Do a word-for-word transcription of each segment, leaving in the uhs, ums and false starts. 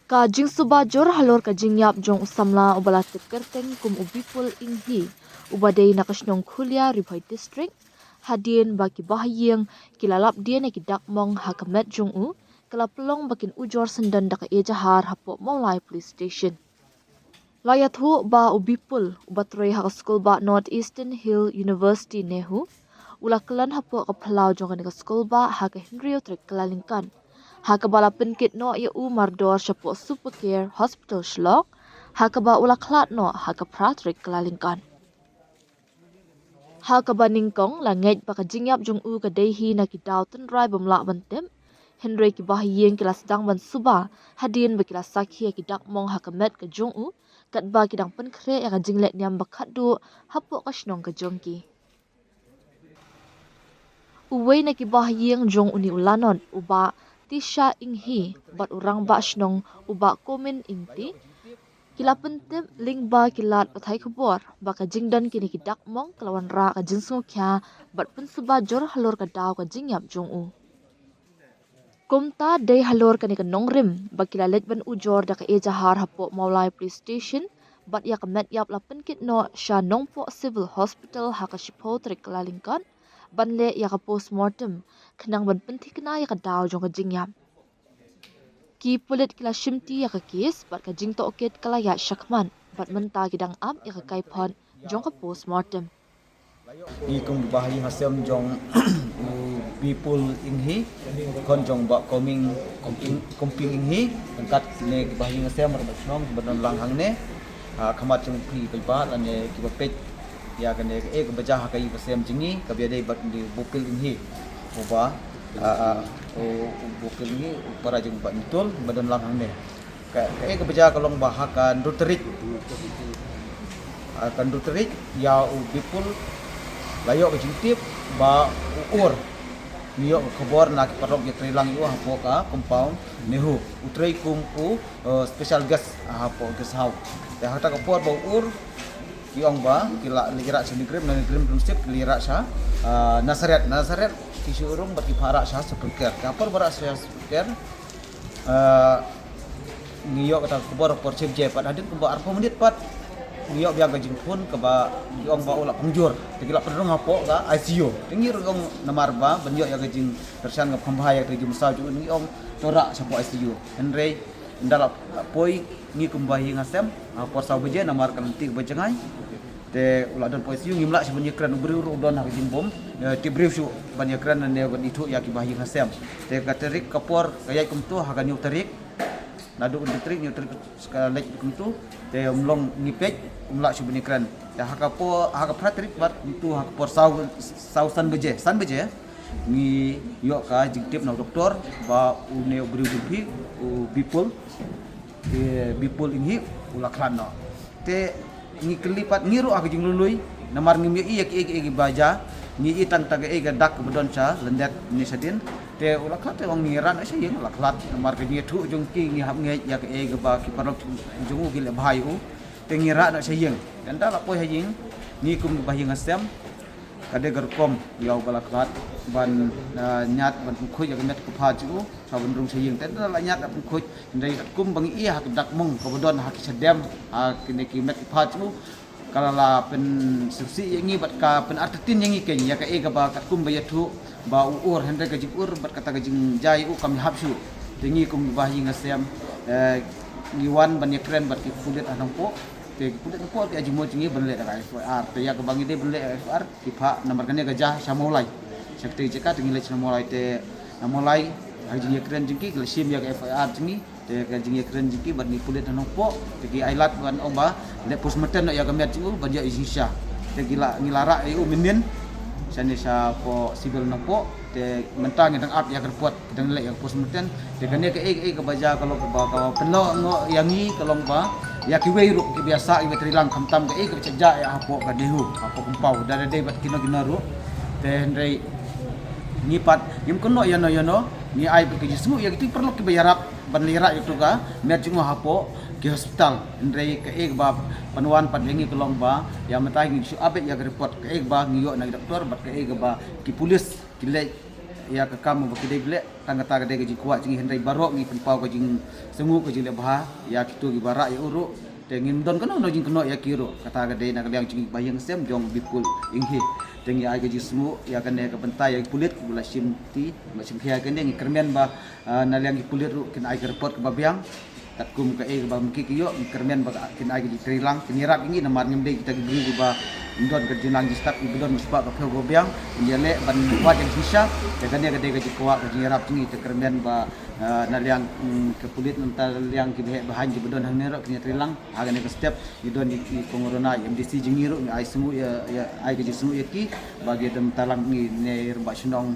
Ka jingsuba jur halor ka jingïap jong u samla uba la tip kyrteng kum u Bipul Inghi, uba dei na ka shnong Khulia, Ri Bhoi District, hadien ba ki bahaïing ki la lap dien ïa ki dak mong ha ka met jong u, ka la pynlong ba kin ujor syndon da ka ejahar hapoh Mawlai Police Station. La ïathuh ba u Bipul, uba trei ha ka skulbah North Eastern Hill University, NEHU, u la khlad hapoh ka phyllaw jong kane ka skulbah ha ka hynriew tarik Kyllalyngkot, ha kaba la pynkit noh ïa u mardor shapoh Super Care Hospital Shillong, ha kaba u la khlad noh ha ka phra tarik Kyllalyngkot. Ha kaba nyngkong la ngeit ba ka jingïap jong u ka dei hi na ki daw tynrai bym lah ban tip, hynrei ki bahaïing ki la sdang ban suba hadien ba ki la sakhi ïa ki dak mong ha ka met ka jong u, katba ki dang pynkhreh ïa ka jingleh niam ba khatduh hapoh ka shnong ka jong ki. Uwei na ki bahaïing jong une u lanot, u Bah Tisha Inghi, bad u rangbah shnong, u Bah Komin Ingti, ki la pyntip lyngba ki lad pathai khubor ba ka jingdon kine ki dak mong ka la wanrah ka jingsngewkhia bad pynsuba jur halor ka daw ka jingïap jong u. Kumta dei halor kane ka nongrim ba ki la leit ban ujor da ka ejahar hapoh Mawlai Police Station, bad ïa ka met ïap la pynkit noh sha Nongpoh Civil Hospital ha ka shiphew tarik Kyllalyngkot, ban leh ïa ka postmortem, khnang ban pynthikna ïa ka daw jong ka jingïap. Ki pulit ki la shimti ïa ka kes bad ka jingtohkit ka la ïaid shakhmat, bad mynta ki dang ap ïa ka kaiphod jong ka postmortem. Ngi kum ki bahaïing hasem jong u Bipul Inghi, khun jong Bah Koming, Komping, Komping Inghi, ryngkat kine ki bahaïing hasem, rangbah shnong kiba don lang hangne, ha khmat jong phi paidbah lane kiba peit ïa kane kaei kaba jia ha ka ïing ka sem jong ngi, kaba ïadei bad u Bipul Inghi, uba, ah, ah, u, u Bipul Inghi u para jong Bah Nyitul ba don lang hangne. Ka, kaei kaba jia ka long ba ha ka hynriew tarik, ha ka hynriew tarik, ïa u Bipul la ïoh ka jingtip ba u Ur, ngi ïoh ka khubor na ki paralok ïatreilang ïa u hapoh ka compound NEHU, u trei kum u, eh, special guest hapoh guest house. Te ha kata ka por ba u Ur, ki ong ba ki la leit rah sha NEIGRIHMS, na NEIGRIHMS Township ki leit rah sha, ah, Nazareth, Nazareth ki shu rung bad ki phah rah sha Super Care. Ka por ba rah sha Super Care, ah, ngi ïoh kata ka khubor por shi baje, pat hadien kumba arphew minit pat ngi ïoh biang ka jingphone kaba ki ong ba u la pynjur. Te ki la pynrung hapoh ka ICU. Te ngi ruh ong namar ba ban ïoh ïa ka jingkyrshan kaba kham bha ïa kata ka jingmynsaw jong u, ngi ong to rah shapoh ICU. Hynrei ynda la poi ngi kum bahaïing hasem, ah, por saw baje namar ka lynti kaba jngai. Te u la don hapoh ICU, ngim lah shuh ban ïakren, u briew ruh u don ha ka jingbym, eh, tip briew shuh ban ïakren ne ban ithuh ïa ki bahaïing hasem. Te ka tarik ka por ka ïaid kumto ha ka hynñiew tarik. Naduh hynriew tarik, hynñiew tarik ka leit kumto. Te um long ngi peit, um lah shuh ban ïakren. Te ha ka por, ha ka phra tarik pat kumto ha ka por saw, saw san baje, san baje. Ngi ïoh ka jingtip na u doktor ba une u briew jong phi, u Bipul, eh, Bipul Inghi, u la khlad noh. Te ngi kylli pat, ngi ruh ha ka jinglului, namar ngim ïohi ïa kiei kiei kiba jia, ngi i tang tang kaei ka dak kaba don sha lyndet ne shadien. Te u la khlad, te ong ngi rah noh sha ïing, u la khlad, namar ka jingïathuh jong ki ngi hap ngeit ïa kaei kaba ki paralok jong u ki leh bha ïa u. Te ngi rah noh sha ïing. Te ynda la poi ha ïing, ngi kum ki bahaïing hasem, ka dei ka rukom ïa uba la khlad ban, ah, ñiad ban pynkhuid ïa ka met ka phad jong u, sa ban rung sha ïing. Te ynda la ñiad la pynkhuid, hynrei katkum ba ngi i ha ka dak mong kaba don ha ki shadem, ha kine ki met ki phad jong u, ka la la pynsngewsih ïa ngi bad ka pynartatien ïa ngi kein ïa kaei kaba katkum ba ïathuh ba u Ur, hynrei ka jingur bad kata ka jingjia ïa u kam hap shuh. Te ngi kum ki bahaïing hasem, eh, ngi wan ban ïakren bad ki pulit ha Nongpoh. Te ki pulit Nongpoh ki ai jingmut jong ngi ban leh da ka FIR. Te ïa kaba ngi dei ban leh FIR, ki phah namar kane ka jia sha Mawlai. Sha katei ka jaka te ngi leit sha Mawlai, te na Mawlai ha ka jingïakren jong ki, ki la shim ïa ka FIR jong ngi. Te ka jingïakren jong ki bad ngi pulit ha Nongpoh, te ki ai lad ban ong ba leh postmortem noh ïa ka met jong u ban ïoh ïa ka jingshisha. Te ki la, ngi la rah ïa u mynnin shane shapoh Civil Nongpoh. Te mynta ngi dang ap ïa ka report, ki dang leh ïa ka postmortem. Te kane kaei kaei kaba jia ka long kaba, kaba pynlong ïa ngi, ka long ba ïa kiwei ruh kiba ïasah, kiba ïatreilang, khamtam kaei kaba jia ïa hapoh ka NEHU, hapoh compound, da dei bad kino kino ruh. Te hynrei ngi pat ngim kynnoh ïano ïano, ngi ai bad ka jingsngew ïa kito ki paralok kiba ïarap ban leit rah ïa kato ka met jong u hapoh ki hospital. Hynrei kaei kaba pynwan pat ïa ngi ka long ba ïa mynta ngi shu ap ïa ka report, kaei kaba ngi ïoh na ki doktor bad kaei kaba ki pulit ki leit ïa ka kam ba ki dei leh, tang kata ka dei ka jingkwah jong ngi, hynrei baroh ngi pynpaw ka jingsngew ka jingleh bha ïa kito kiba rah ïa u ruh. Te ngim don kano kano jingkynnoh ïa ki ruh, kata ka dei na ka liang jong ngi ba ïing sem jong Bipul Enghi. Te ngi ai ka jingsngew ïa kane ka bynta ïa ki pulit ba la shim ti, ba la shim khia kane, ngi kyrmen ba, ah, na liang ki pulit ruh kin ai ka report kaba biang. Katkum kaei kaba mynta ki ïoh, ngi kyrmen ba kin ai ka jingtreilang, kin ïarap ïa ngi namar ngim dei kita ki briew kiba don ka jingnang jingstad, kiba don ka spah ka phew ba biang, ngi ïaleh ban wad ïa ka jingshisha. Te kane ka dei ka jingkwah ka jingïarap jong ngi, te kyrmen ba, ah, na liang, mm, ka pulit, na liang kiba heh ba haiñ kiba don hangne ruh kin ïatreilang ha kane ka step. Ngi don ïa i Kong Rona, i M D C jong ngi ruh, ngi ai sngew ïa, ïa, ai ka jingsngew ïa ki ba ki don bynta lang, ngi ne rangbah shnong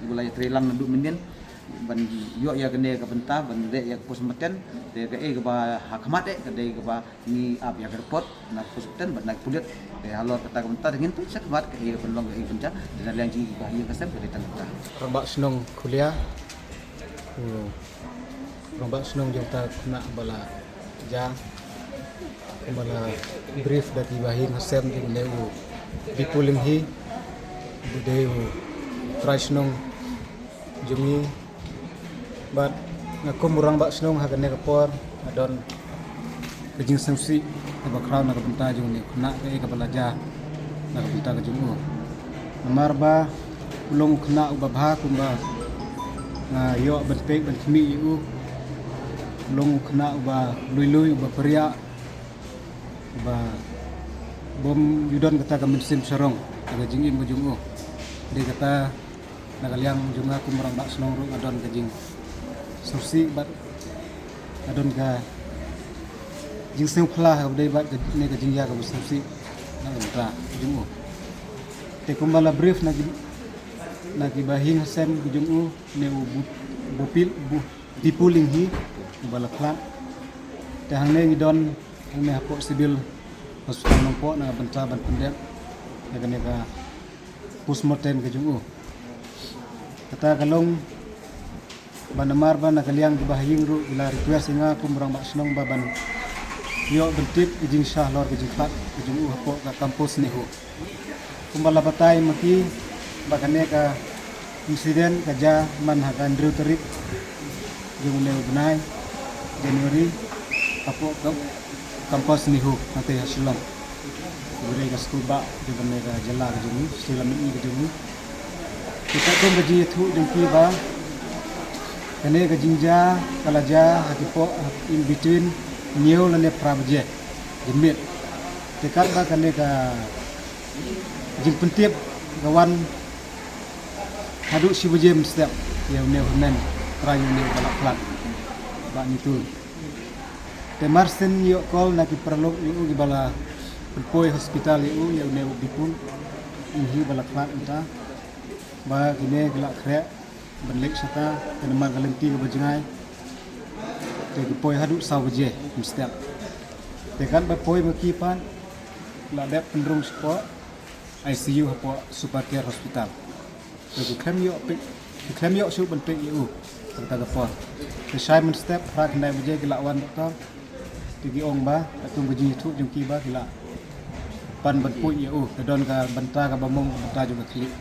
ba la ïatreilang naduh mynnin ban ïoh ïa kane ka bynta ban leh ïa ka postmortem. Te kaei kaba ha khmat eh ka dei kaba ngi ap ïa ka report na postmortem bad na ki pulit. Te halor kata ka bynta te ngin peit shakhmat kaei ka pynlong, kaei ka pynjah. Te na liang jong ngi kiba ha ïing ha sem ka dei tang kata. Rangbah shnong Khulia, u rangbah shnong jong uta u khynnah ba la jia, ba la brief da kiba ha ïing ha sem jong une u Bipul Enghi, uba dei u trai shnong jong ngi. Bad nga kum u rangbah shnong ha kane ka por nga don ka jingsngewsih kaba khraw na ka bynta jong une u khynnah, kaei kaba la jia na ka bynta ka jong u. Namar ba u long u khynnah uba bha kumba nga ïoh ban peit ban khmih ïa u. U long u khynnah uba lui lui, uba pyrshah, uba bym ju don kata ka mynsiem sarong ha ka jingim ka jong u. Dei kata na ka liang jong nga kum u rangbah shnong ruh nga don ka jingsngewsih bad nga don ka jingsngewphylla ha kaba dei bad kane ka jingïa kaba sngewsih na ka bynta ka jong u. Te kumba la brief na ki, na kiba ha ïing ha sem ka jong u, une u Bu-, Bupil, Bu-, Bipul Enghi uba la khlad. Te hangne ngi don hangne hapoh Civil Hospital Nongpoh na ka bynta ban pyndep ïa kane ka postmortem ka jong u. Kata ka long ba namar ba na ka liang kiba ha ïing ruh ki la request ïa nga kum u rangbah shnong ba ban ïoh ban tip ka jingshisha halor ka jingkhlad ka jong u hapoh ka campus NEHU. Kumba la batai ma ki ba kane ka incident ka jia man ha ka hynriew tarik jong une u bnai January hapoh ka campus NEHU hangtei ha Shillong. Kaba dei ka skul bah jong kane ka jylla ka jong ngi, state la mihngi ka jong ngi. Te katkum ka jingïathuh jong ki ba kane ka jingjia ka la jia ha ki por, ha, in between hynñiew lane phra baje janmiet. Te katba kane ka jingpyntip ka wan haduh shi baje mynstep ïa une u hynmen, trai ïa une uba la khlad, Bah Nitul. Te marsien ngi ïoh call na ki paralok ïa u kiba la pynpoi hospital ïa u, ïa une u Bipul Enghi ba la khlad mynta, ba kine ki la khreh ban leit shata, te namar ka lynti kaba jngai te ki poi haduh saw baje mynstep. Te katba poi ma ki pat la dep pynrung shapoh I C U hapoh Super Care Hospital. Te ki khlem ïoh peit, ki khlem ïoh shuh ban peit ïa u ha kata ka por. Te shai mynstep phra khyndai baje ki la wan doktor. Te ki ong ba katkum ka jingïathuh jong ki ba ki la pan ban poi ïa u, ka don ka bynta kaba mong, ka bynta jong ka khlieh.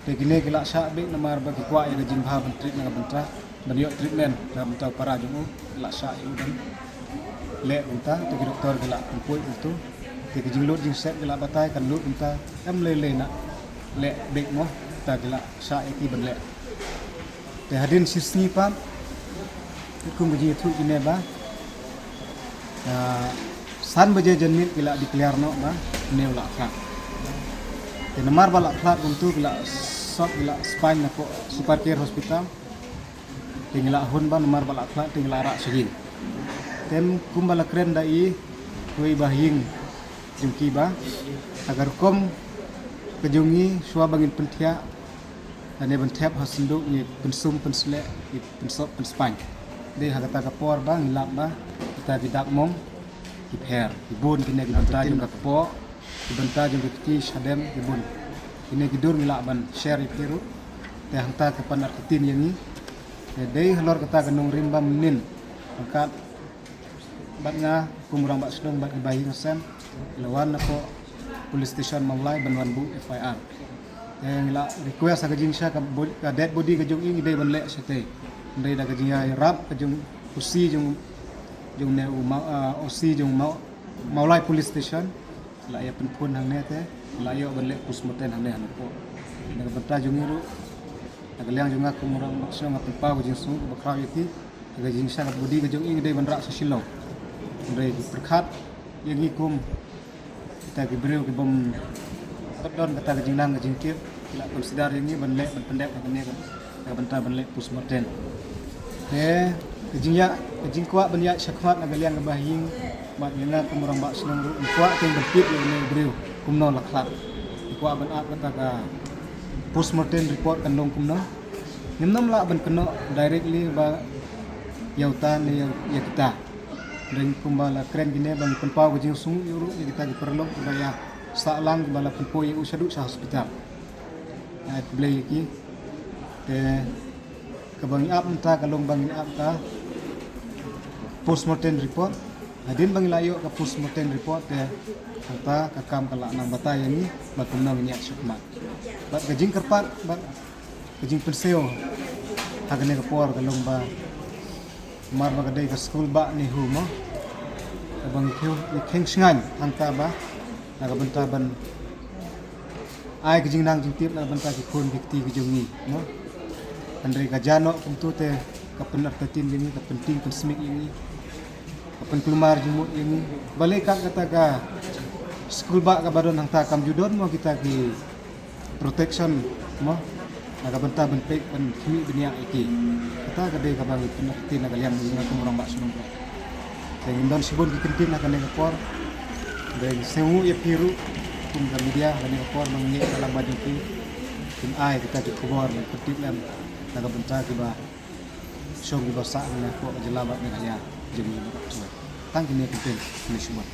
Te kine ki la shah beit namar ba ki kwah ïa ka jingbha ban treat na ka bynta, ban ïoh treatment na ka bynta u para jong u. Ki la shah ïa u ban leh kumta, te ki doktor ki la pynpoi kumta. Te ki jinglut jingset ki la batai kan lut kumta, em lei lei na leh beit mo, te ki la shah ïa ki ban leh. Te hadien shi sngi pat, katkum ka jingïathuh kine ba, ah, san baje janmiet ki la declare noh ba une u la khlad. Te namar ba la khlad kumta ki la sop, ki la spaiñ napoh Super Care Hospital. Te ngi la hun ba namar ba la khlad te ngi la rah sha ïing. Te kumba la kren da i, wei ba ha ïing jong ki ba, ha ka rukom ka jong ngi shuwa ba ngin pynthiah lane ban thep ha synduk ngi pynsum pynsleh, ngi pynsop pynspaiñ. Dei ha kata ka por ba ngi lap ba kita ki dak mong ki pher, ki bun kine ki bynta jong ka kpoh, ki bynta jong ka kti shadem ki bun. Kine ki dur ngi lah ban share ïa phi ruh. Te hangta ka pan artatien ïa ngi. Te dei halor kata ka nongrim ba mynnin, hangkat bad nga kum u rangbah shnong bad ki ba ïing sem, la wan napoh police station Mawlai ban wan buh F I R. Te ngi la request ha ka jingshisha ka bo-, ka dead body ka jong i ngi dei ban leh shatei. Hynrei da ka jingïarap ka jong u C jong, jong ne u Ma-, ah, O C jong Maw-, Mawlai Police Station. La ïa pynphone hangne te, la ïoh ban leh postmortem hangne ha Nongpoh. Na ka bynta jong ngi ruh, na ka liang jong nga kum u rangbah shnong nga pynpaw ka jingsngew kaba khraw ïa ki, ka jingshisha ka body ka jong i ngi dei ban rah sha Shillong. Hynrei ki pyrkhat ïa ngi kum kita ki briew ki bym pat don kata ka jingnang ka jingtip, ki la consider ïa ngi ban leh, ban pyndep ha kane ka, ka bynta ban leh postmortem. Te ka jingïa, ka jingkwah ban ïa shakhmat na ka liang kaba ha ïing, bad ïa nga kum u rangbah shnong ruh, nga kwah tang ban tip ïa une u briew kumno la khlad. Nga kwah ban ap kata ka postmortem report kan long kumno. Ngim nym lah ban kynnoh directly ba ïa uta ne ïa, ïa kita. Hynrei kumba la kren kine ba ngi pynpaw ka jingsngew ïa u ruh ïa kita ki paralok kiba ïa sah lang kiba la pynpoi ïa u shaduh sha hospital. Nga ai khublei ïa ki. Te kaba ngi ap mynta ka long ba ngin ap ka postmortem report. Hadien ba ngi la ïoh ka postmortem report te hangta ka kam ka la nang batai ïa ngi ba kumno ngin ïa shakhmat. Bad ka jingkyrpad bad ka jingpynsngew ha kane ka por ka long ba, namar ba ka dei ka skul bah NEHU mo, kaba ngi khiew, ngi kheiñ shngaiñ hangta ba na ka bynta ban ai ka jingnang jingtip na ka bynta ki khun ki kti ki jong ngi mo. Hynrei ka jia noh kumto te ka pynartatien ïa ngi, ka pyntieng pynsmik ïa ngi, ka pynkulmar jingmut ïa ngi. Balei kat kata ka skul bah kaba don hangta kam ju don mo kita ki protection mo, na ka bynta ban peit ban khmih bniah ïa ki. Kata ka dei kaba ngi pynartatien na ka liang jong nga kum u rangbah shnong. Te ngim don shibun ki kyntien ha kane ka por. Te ngi sngewnguh ïa phi ruh kum ka media ha kane ka por ba ngi ïa ka lama jong phi. Phin ai kata ki khubor ban pyntip lem na ka bynta kiba shong kiba sah ha kane ka por ka jylla bad Meghalaya jong ngi. Tang kine ki kyntien, khublei shibun.